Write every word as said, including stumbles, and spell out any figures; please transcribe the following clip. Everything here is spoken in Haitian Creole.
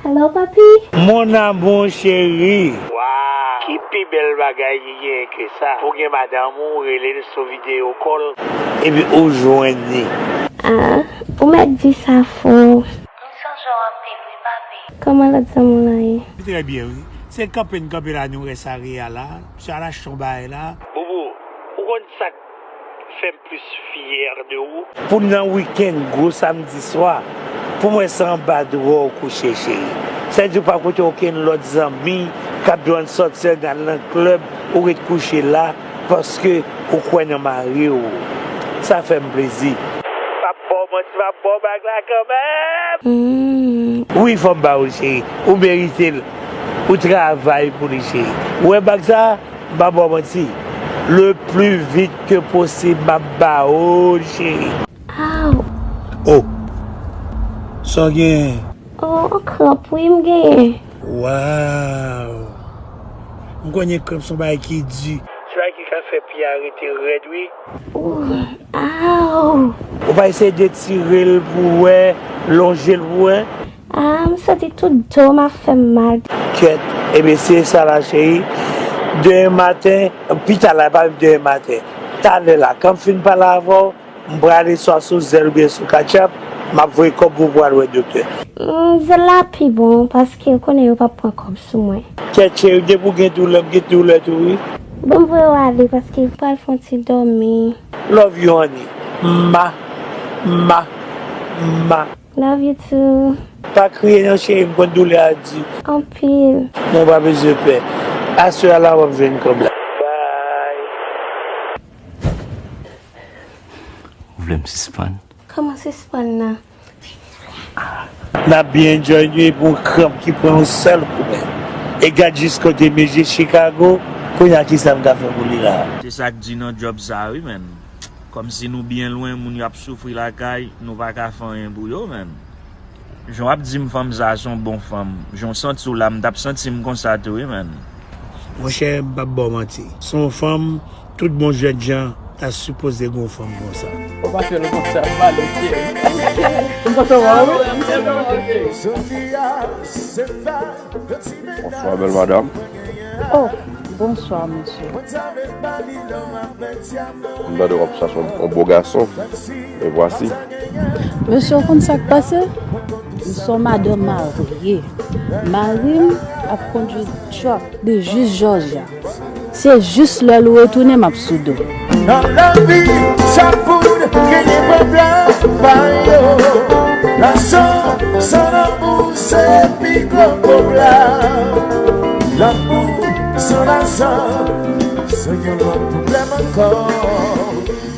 Hello, papi. Mon amour chéri. Waw! Ki pi bèl bagay ki genyen ke sa? Pou gen madanm ou, rele l sou video call. Epi ou jwenn li. Ah, ou mèt di sa fò. M sonje w anpil wi, papi. Kòman lòt zanmi w lan ye? Li trè byen, wi. Se kanpe n kanpe la, nou wè sa Real la. Misye al achte yon bagay la. Boubou, ou konn sa k fè m plis fyè de ou? Pou n nan wikenn, gwo samdi swa, pou mwen se anba dra w kouche, cheri. Sa vle di ou pa koute okenn lòt zanmi k ap di w ann sòti, ann al nan klèb, ou ret kouche la, paske ou kwè nan mari w. Sa fè m plezi. M ap ba w manti, m ap ba w bag la kanmenm. Mm. Wi, fò m ba ou l, cheri. Ou merite l. Ou travay pou li, cheri. Ou wè bag sa? M pa ba w manti. Le plus vite que possible, m ap ba ou l, cheri. Aw. Oh. Sa w genyen? Oh, yon kranp wi m genyen. Waw. M konnen kranp se yon bagay ki di. Se bagay ki ka fè pye a rete rèd wi. Ooh, aw. Ou pa eseye detire l pou w wè, lonje l pou w wè? Ah, m santi tout do m ap fè m mal. Kèt, ebyen se sa la cheri. Demen maten, pita la, pa menm demen maten. Talè la, kan m fin pale avè w, m prale swa sou Zelle oubyen sou Cash App, m ap voye kòb pou w pral wè doktè. Mm, Zelle la pi bon, paske ou konnen yo p ap pran kòb sou mwen. Kèt cheri, depi w gen doulè, m gen doulè tou wi. Bon, m voye w ale, paske m pral fè yon ti dòmi. Love you, honey. Ma, ma, ma. Love you too. Pa kriye non, cheri, m konn doulè a di. Anpil. Men w pa bezwen pè. Aswè a la, w ap jwenn kòb la. Bye. Ou vle m sispann? Kòman sispann nan? N ap byen enjoy nou epi yon kranp ki pran yon sèl kou menm. E gad jis kote mesye Chicago, kounye a kisa m ka fè pou li la? Se sa k di nan djòb sa wi, menn. Kòmsi nou byen lwen, moun yo ap soufri lakay, nou pa ka fè anyen pou yo, menn. Jan w ap di m fanm sa a se yon bon fanm, jan w santi w la, m t ap santi m konsa tou wi, menn. Monchè, m p ap ba w manti. Se yon fanm, tout bon jènjan ta sipoze gen yon fanm konsa. Ou pa fè l konsa, pale, cheri. M kontan wè w, wi. Jodi a, se fèt. Bonswa, bèl madanm. Oh, bonswa, mesye. M tande w ap chache yon, yon bo gason. Me vwasi. Mesye, ou konn sa k pase? M se yon madanm marye. Mari m ap kondui truck. Li jis Jòjya. Se jis lè l retounen m ap sou do. Nan lavi, sa fout genyen pwoblèm pa yo. Lajan san lanmou se pi gwo pwoblèm. Lanmou san lajan, se yon lòt pwoblèm ankò.